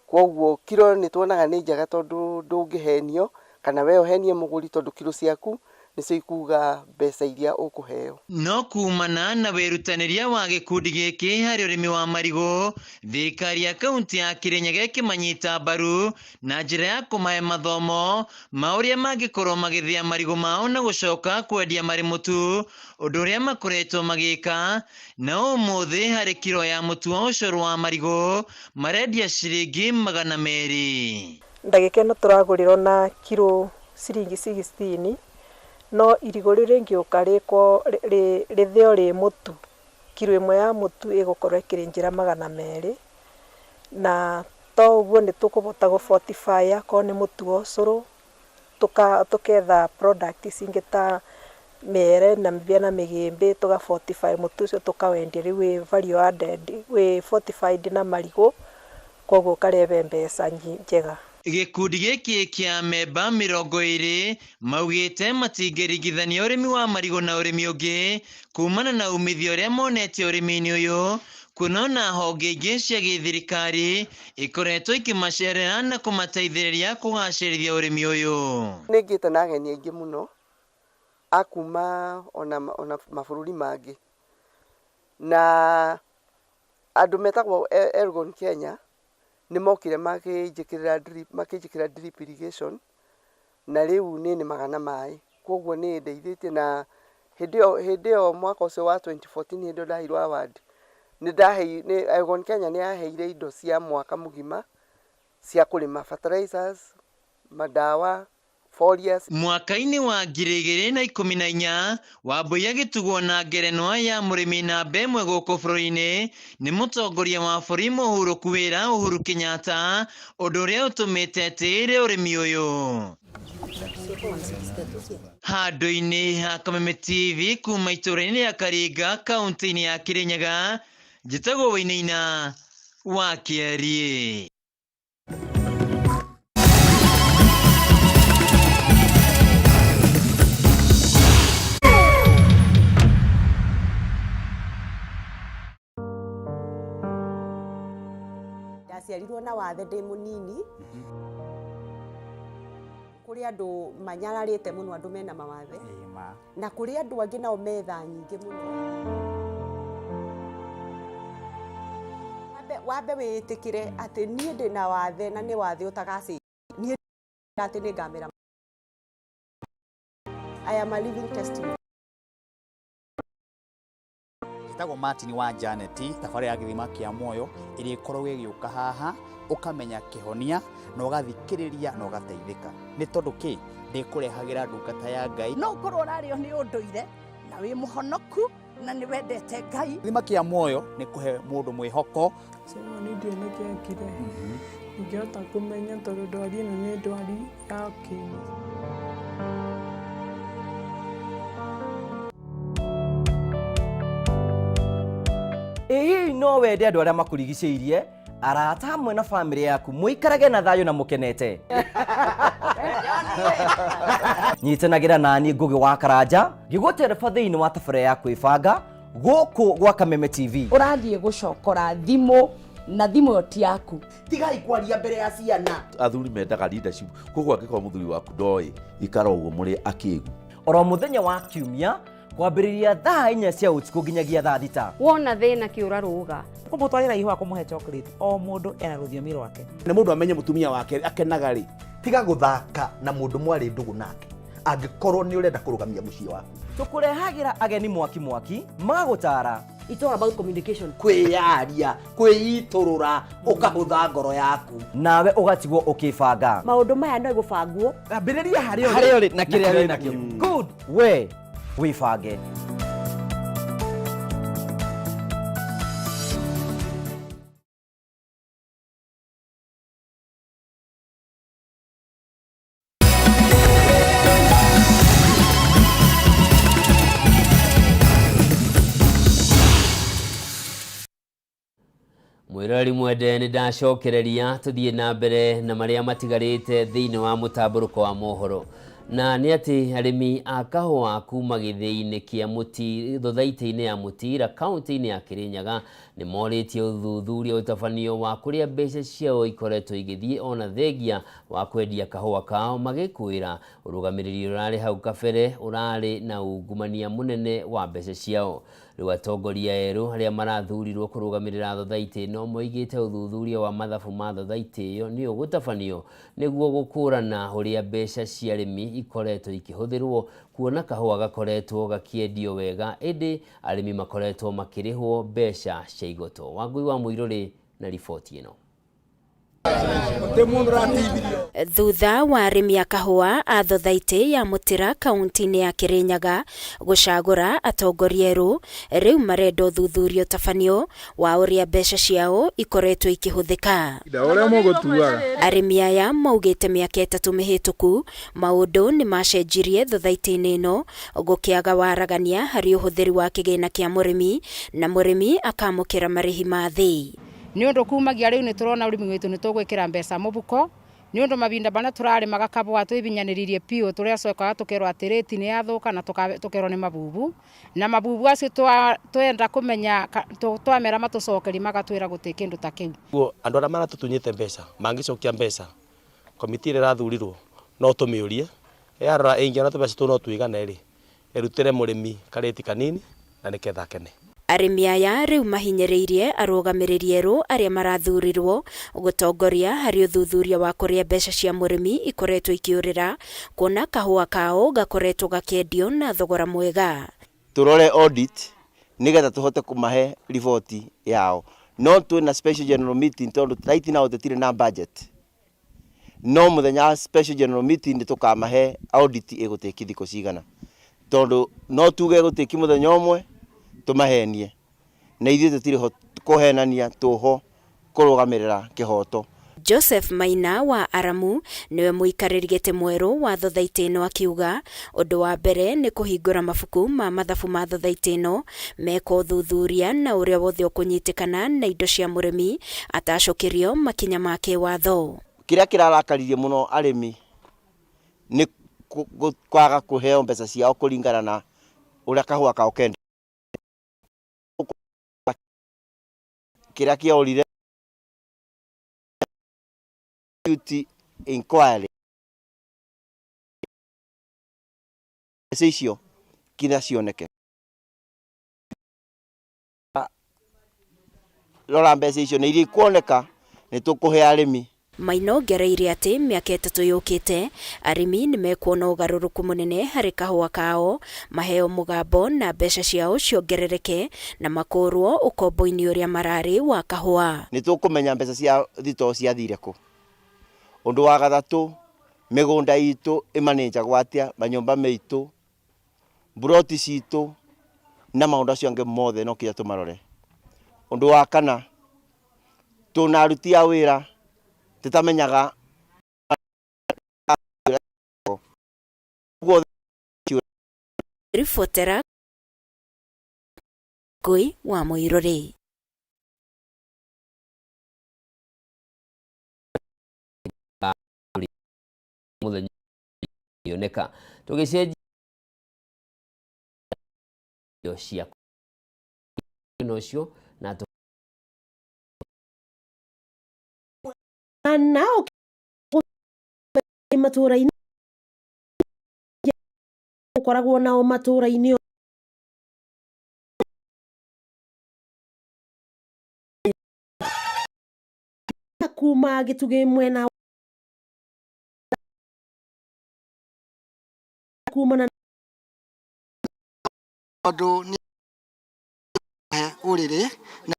kwoguo kiro nĩ tuonaga nĩ njega tondũ ndũngĩhenio kana we ũhenie mũgũri tondũ kiro ciaku nĩcio ikuga mbeca iria ũkũheo. No kumana na wĩrutanĩria wa gĩkundi gĩkĩ harĩ ũrĩmi wa marigũ, thirikari ya kaunti ya Kĩrĩnyaga ĩkĩmanyita mbaru na njĩra ya kũmahe mathomo ma ũrĩa mangĩkorwo magĩthĩa marigũ mao na gũcoka kwendia marĩ mũtu, ũndũ ũrĩa makoretwo magĩka, na ũmũthĩ harĩ kiro ya mũtu wa ũcũrũ wa marigũ marendia ciringi 200. Ndagĩka ĩno tũragũrĩrwo na kiro ciringi 16, no irigũ rĩu rĩngĩũka rĩthĩo rĩ mũtu, kiro ĩmwe ya mũtu ĩgũkorwo ĩkĩrĩ njĩra 200, na to ũguo nĩ tũkũhota gũ fortify akorwo nĩ mũtu wa ũcũrũ, tũketha product cingĩ ta mĩere na mĩbĩa na mĩgĩmbĩ, tũga fortify mũtu ũcio tũkawendia rĩu wĩ value added, wĩ fortified na marigũ, koguo ũkarehe mbeca njega. Gĩkundi gĩkĩ kĩa memba 20 maugĩte matingĩringithania ũrĩmi wa marigũ na ũrĩmi ũngĩ kumana na umithio ũrĩa monete ũrĩmi-inĩ ũyũ, kuona ona honge ingĩ cia gĩthirikari ikoretwo ikĩmacerera na kũmateithĩrĩria kũgacĩrithia ũrĩmi ũyũ. Nĩ ngĩte na ageni aingĩ mũno a kuma ona mabũrũri mangĩ, na andũ metagwo Elgon Kenya nĩ mokire makĩnjĩkĩrĩra drip irrigation, na rĩu nĩ nĩmaga na maĩ, koguo nĩ ĩndeithĩtie. Na hĩndĩ ĩyo mwaka ũcio wa 2014 hĩndĩ ĩyo ndaheirwo award, Elgon Kenya nĩ yaheire indo cia mwaka mũgima cia kũrĩma, fertilizers, madawa, foliars. Mwaka-inĩ wa 2014 Wambui agĩtugwo na ngerenwa ya mũrĩmi namba ĩmwe gũkũ bũrũri-inĩ nĩ mũtongoria wa bũrũri mũhurũku wĩra Uhuru Kenyatta, ũndũ ũrĩa ũtũmĩte etĩĩre ũrĩmi ũyũ. Handũ-inĩ ha Kameme TV kuma itũũra-inĩ rĩa Karinga kaunti-inĩ ya Kĩrĩnyaga, njĩtagwo Wainaina wa Kĩariĩ. Ndaciarirwo na wathe ndĩ mũnini. Kũrĩ andũ manyararĩte mũno, andũ mena mawathe, na kũrĩ andũ angĩ nao metha nyingĩ mũno. Wambe wĩĩtĩkĩre atĩ niĩ ndĩ na wathe na nĩ wathe ũtagacenjia. Niĩ atĩ nĩ ngamera. I am a living testimony. Njĩtagwo Martin wa Janet, thabarĩ ya gĩthima kĩa muoyo ĩrĩa ĩkoragwo ĩgĩũka haha ũkamenya kĩhonia na ũgathikĩrĩria na ũgateithĩka. Nĩ tondũ kĩ ndĩkũrehagĩra ndungata ya Ngai. No ũkorwo ũrarĩo nĩ ũndũire na wĩ mũhonoku Na nĩ wendete Ngai. Gĩthima kĩa muoyo nĩ kũhe mũndũ mwĩhoko. Simon ndiũĩ nĩkĩ ekire, ndingĩhota kũmenya tondũ ndwari ĩno nĩ ndwari ya kĩni. Ĩ hihi no wende andũ arĩa makũrigicĩirie, arata hamwe na famĩlĩ yaku mũikarage na thayũ na mũkenete? Nyitanagĩra naniĩ Ngũgĩ wa Karanja ngĩgũtereba thĩinĩ wa tabarĩra ya kwĩbanga gũkũ gwa Kameme TV. Ũrathiĩ gũcokora thimũ na thimũ ĩyo ti yaku. Tigai kwaria mbere ya ciana. Athuri mendaga leadership, koguo angĩkorwo mũthuri waku ndoĩ, ikara ũguo mũrĩ akĩgu. Oro mũthenya wa Kiumia kwambĩrĩria thaa inya cia ũtukũ nginyagia thaa thita. Wona thĩna kĩũra rũga. Kũmũtwarĩra ihũa kũmũhe chocolate o mũndũ ena rũthiomi rwake. Nĩ mũndũ amenye mũtumia wake akenaga rĩ. Tiga gũthaka na mũndũ mwarĩ ndũgũ nake angĩkorwo nĩ ũrenda kũrũgamia mũciĩ waku. Tũkũrehagĩra ageni mwaki mwaki magũtara. It's all about communication. Kwĩyaria, kwĩitũrũra, ũkahũtha ngoro yaku. Nawe ũgatigwo ũkĩbanga. Maũndũ maya no gũbangwo. Ambĩrĩria harĩa ũrĩ. Harĩa ũrĩ na kĩrĩa wĩ nakĩo. Good. We wĩbange. Mwĩroreri mwende, nĩ ndacokereria tũthiĩ na mbere na marĩa matigarĩte thĩinĩ wa mũtambũrũko wa mohoro, na nĩ atĩ arĩmi a kahũa kuma gĩthĩi-inĩ kĩa Mũti thothaitĩ-inĩ ya Mũtira kaunti-inĩ ya Kĩrĩnyaga nĩ morĩtie ũthuthuria ũtabanio wa kũrĩa mbeca ciao ikoretwo igĩthiĩ ona thengia wa kwendia kahũa kao, magĩkwĩra ũrũgamĩrĩri ũrarĩ hau kabere ũrarĩ na ungumania mũnene wa mbeca ciao. Rĩu atongoria erũ arĩa marathurirwo kũrũgamĩrĩra thothaitĩ ĩno moigĩte ũthuthuria wa mathabu ma thothaitĩ ĩyo nĩ ũgũtabanio nĩguo gũkũrana ũrĩa mbeca cia arĩmi ikoretwo ikĩhũthĩrwo, kuona kahũa gakoretwo gakĩendio wega ĩndĩ arĩmi makoretwo makĩrĩhwo mbeca cia igoto. Wangui wa Mũirũrĩ na riboti ĩno. Thutha wa arĩmi a kahũa a thothaitĩ ya Mũtĩra kaunti-inĩ ya Kĩrĩnyaga gũcagũra atongoria erũ, rĩu marenda ũthuthuria ũtabanio wa ũrĩa mbeca ciao ikoretwo ikĩhũthĩka. Arĩmi aya maugĩte mĩaka ĩtatũ mĩhĩtũku maũndũ nĩ macenjirie thothaitĩ-inĩ ĩno, gũkĩaga waragania harĩ ũhũthĩri wa kĩgĩna kĩa mũrĩmi na mũrĩmi akamũkĩra marĩhi ma thĩ. Nĩ ũndũ kumagia rĩu nĩ tũrona ũrĩmi witũ nĩ tũgwĩkĩra mbeca mũbuko, nĩ ũndũ mahinda marĩa tũrarĩmaga kahũa twĩhinyanĩrĩirie biũ tũracokaga tũkerwo atĩ rĩti nĩ yathũka na tũkerwo nĩ mabubu, na mabubu acio twenda kũmenya twamera matũcokerie magatwĩra gũtirĩ kĩndũ ta kĩu. Koguo andũ arĩa maratũtunyĩte mbeca mangĩcokia mbeca, komiti ĩrĩa ĩrathurirwo no tũmĩũrie yarora ĩngĩona tũbeca tũu no tũigane rĩ, ĩrutĩre mũrĩmi karĩti kanini na nĩketha akene. Arĩmi aya rĩu mahinyĩrĩirie arũgamĩrĩri erũ arĩa marathurirwo gũtongoria harĩ ũthuthuria wa kũrĩa mbeca cia mũrĩmi ikoretwo ikĩũrĩra, kuona kahũa kao gakoretwo gakĩendio na thogora mwega. Tũrore audit nĩgetha tũhote kũmahe riboti yao, no twĩna special general meeting tondũ right now tũtirĩ na budget, no mũthenya wa special general meeting nĩ tũkamahe audit ĩgũtĩki thikũ cigana, tondũ no tuge ĩgũtĩki mũthenya ũmwe tũmahenie, na ithuĩ tũtirĩ ho kũhenania, tũho kũrũgamĩrĩra kĩhoto. Joseph Maina wa Aramu niwe mũikarĩri gĩtĩ mwerũ wa thothaitĩ ĩno akiuga ũndũ wa mbere nĩ kũhingũra mabuku ma mathabu ma thothaitĩ ĩno, meka ũthuthuria na ũrĩa wothe ũkũnyitĩkana na indo cia mũrĩmi atacũkĩrio makinya ma kĩwatho. Kĩrĩa kĩrarakaririe mũno arĩmi nĩ kwaga kũheo mbeca ciao kũringana na ũrĩa kahũa kao kenda. Kĩrĩa kĩorire duty inquiry mbeca icio kinya cioneke. Rora mbeca icio nĩ iria ikuoneka nĩ tũkũhe arĩmi. Maina ongereire atĩ mĩaka ĩtatũ yũkĩte arĩmi nĩ mekuona ũgarũrũku mũnene harĩ kahũa kao, maheo mũgambo na mbeca ciao ciongerereke na makũrwo ũkombo-inĩ ũrĩa mararĩ wa kahũa. Nĩ tũkũmenya mbeca cia thitoo ciathire kũ. Ũndũ wa gatatũ, mĩgũnda itũ ĩmanĩnjagwo atĩa, manyũmba maitũ, mburoti citũ, Na maũndũ acio angĩ mothe no kinya tũmarore. Ũndũ wa kana, tũna aruti a wĩra tũtamenyaga Ribotera Ngũi wa Mũirũrĩ. Mũthenya oneka tũgĩcenjia cia ũcio na na matũra-inĩ ũkoragwo nao matũra-inĩ kuma gĩtugĩ mwena kumana tondũ nĩ ũrĩrĩ na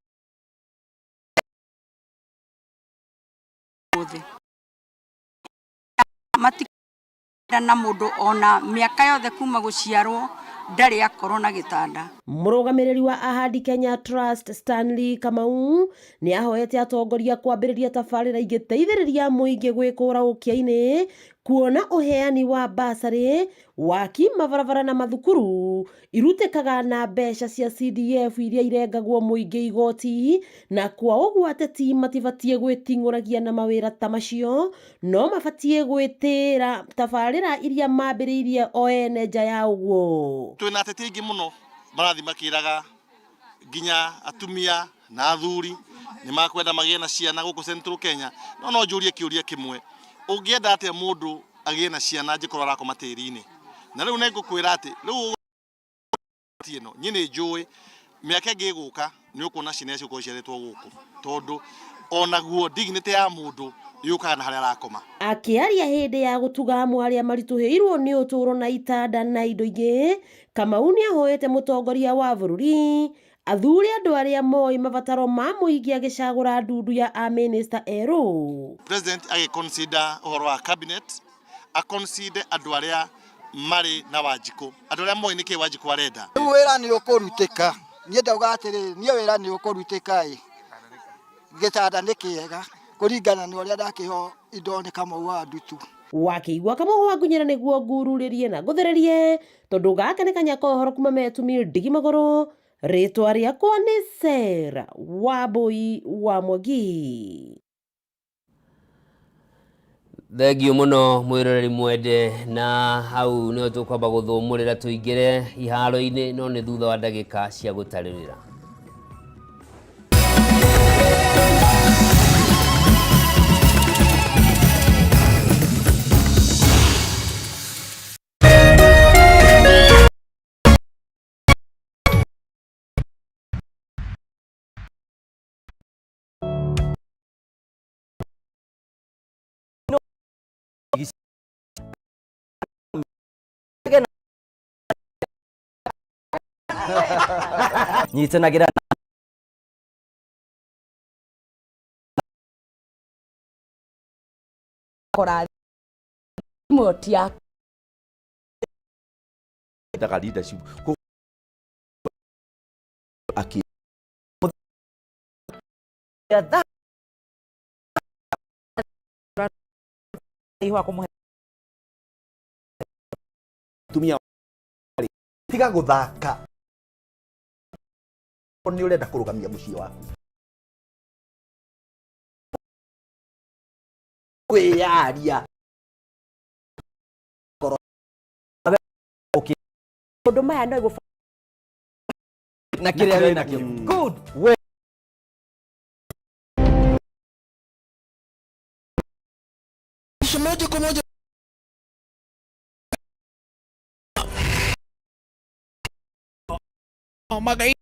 Matikenda na mũndũ ona mĩaka yothe kuma gũciarwo ndarĩ akorwo na gĩtanda. Mũrũgamĩrĩri wa Ahadi Kenya Trust Stanley Kamau nĩ ahoete atongoria kwambĩrĩria tabarĩra ingĩteithĩrĩria mũingĩ gwĩkũra ũkĩa-inĩ kuona ũheani wa basarĩ, waki mabarabara na mathukuru irutĩkaga na mbeca cia CDF iria irengagwo mũingĩ igoti na kwa ũguo ateti matibatiĩ gwĩting'ũragia na mawĩra ta macio no mabatiĩ gwĩtĩĩra tabarĩra iria mambĩrĩirie o ene nja ya ũguo. Twĩna ateti aingĩ mũno marathiĩ makĩraga nginya atumia na athuri nĩ makwenda magĩe na ciana gũkũ Central Kenya, no no njũrie kĩũria kĩmwe, ũngĩenda atĩa mũndũ agĩe na ciana angĩkorwo arakoma tĩri-inĩ? Na rĩu nĩ ngũkwĩra atĩ rĩu ĩno niĩ nĩ njũĩ mĩaka ĩngĩ ĩgũka nĩ ũkuona ciana icio ikorwo iciarĩtwo gũkũ, tondũ onaguo dignity ya mũndũ yũkaga na harĩa arakoma. Akĩaria hĩndĩ ya gũtuga amwe arĩa maritũhĩirwo nĩ ũtũũro na itanda na indo ingĩ, Kamau nĩ ahoete mũtongoria wa bũrũri athure andũ arĩa moĩ mabataro ma mũingĩ agĩcagũra ndundu ya amĩnĩsta erũ. President agĩ consider ũhoro wa cabinet, a consider andũ arĩa marĩ na Wanjikũ, andũ arĩa moĩ nĩkĩ Wanjikũ arenda. Rĩu wĩra nĩ ũkũrutĩka, niĩ ndauga atĩrĩrĩ, niĩ wĩra nĩ ũkũrutĩka ĩ, gĩtanda nĩ kĩega kũringana na ũrĩa ndakĩheo indo nĩ Kamau wa Ndutu. Wakĩigua Kamau wa Ngunyĩra nĩguo ngururĩrie na ngũthererie, tondũ gaka nĩ kanya ka ũhoro kuma Metumi ndigi magũrũ, rĩtwa rĩakwa nĩ Sarah Wambui wa Mwangi. Thengiũ mũno mwĩroreri mwende, na hau nĩho tũkwamba gũthũmũrĩra tũingĩre iharo-inĩ, no nĩ thutha wa ndagĩka cia gũtarĩrĩra. Nyitanagĩra Kora thimũ ĩyo ti yaku. Endaga leadership. Aki Tumia tiga guthaka ni urenda kurugamia mucii waku kwiyaria Maũndũ maya no na kiria wĩ nakĩo good we Moja kwa moja magaidi.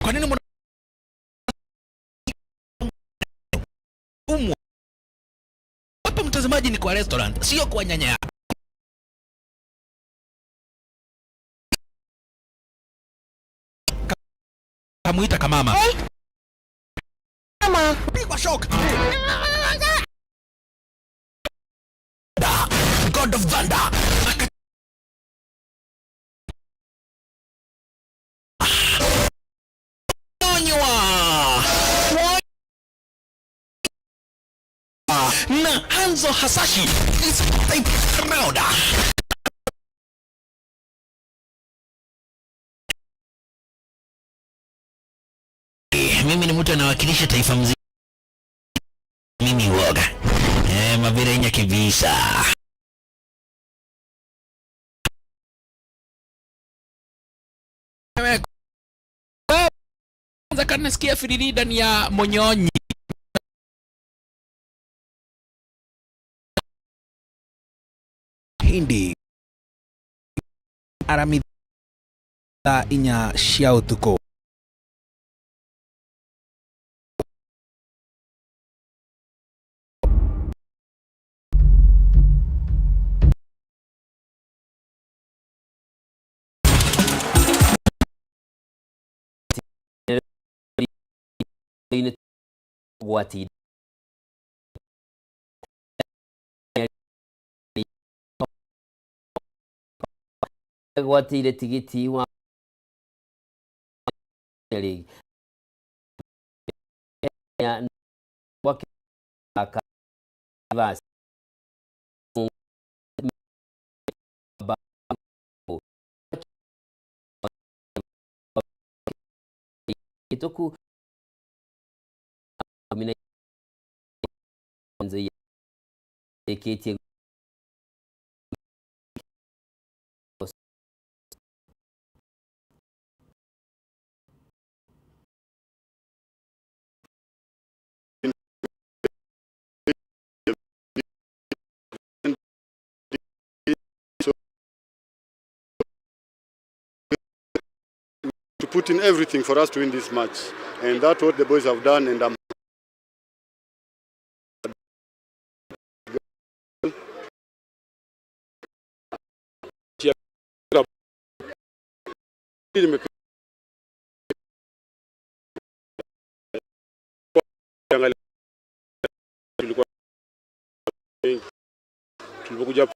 Kwa nini mna umwa hapa? Mtazamaji, ni kwa restaurant, sio kwa nyanya yako. Kamuita kamama. Mama, pigwa shock. Da. God of Thunder. Na Hanzo Hasashi this time round. Mimi ni mtu anawakilisha taifa mzima. Mimi woga. Mavirenya kibisa. Kwanza kanasikia firiri ndani ya monyonyi. Hindi aramithi thaa 4 cia ũtukũ. Gwati gwatĩire tigiti wa League ituku ĩkĩtie. To put in everything for us to win this match, and that's what the boys have done, and I'm tulipokuja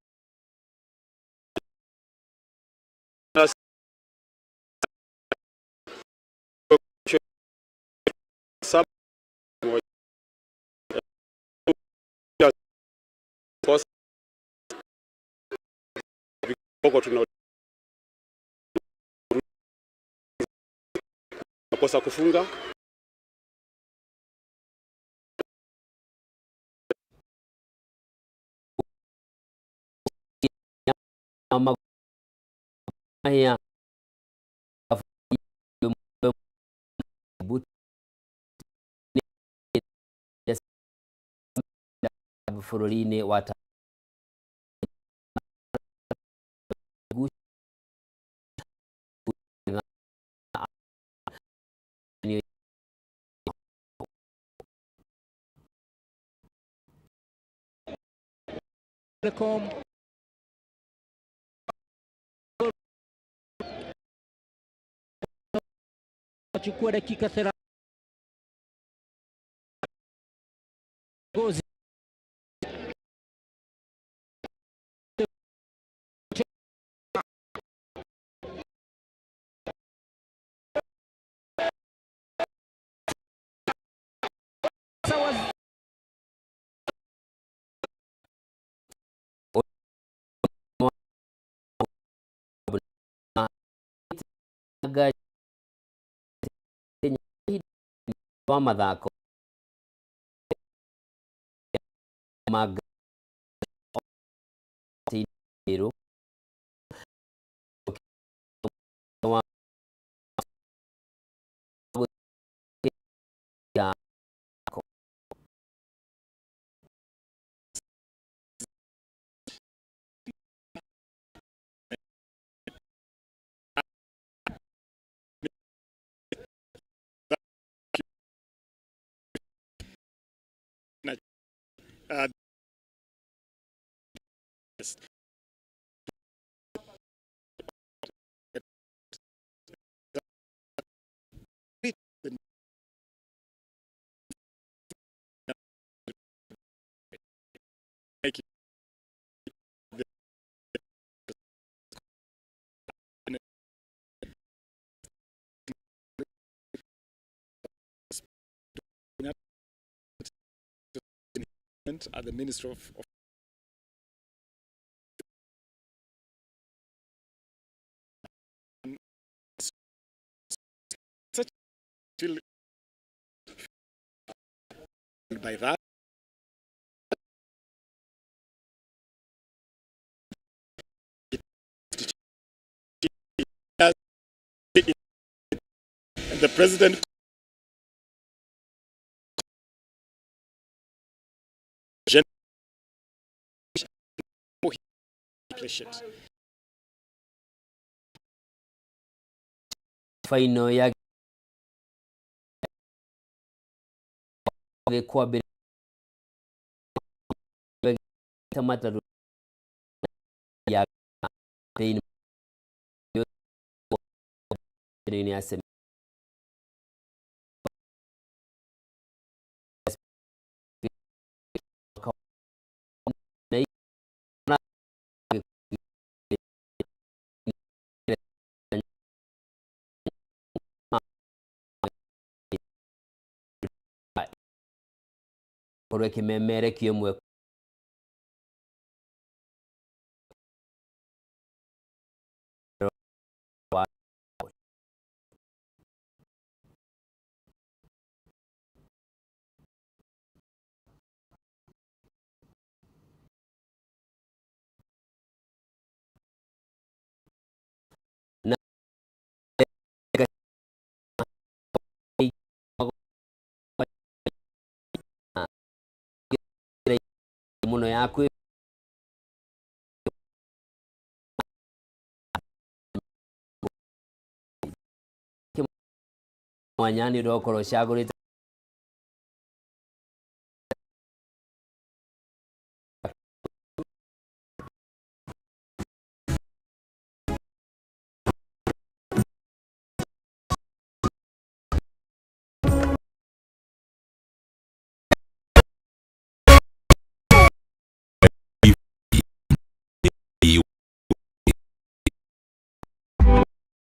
tunakosa kufunga. Ya bũrũri-inĩ wa Telecom chukua dakika 30 gozi wa mathako ma wa At the Ministry of such feel by that. And the president Faino ya kwambĩrĩria matatũ ya thĩinĩ ya korwo ĩkĩmemerekio ĩmwe kwa na muno yaku mwanya nĩ ũndũ wa gũkorwo ũcagũrĩte.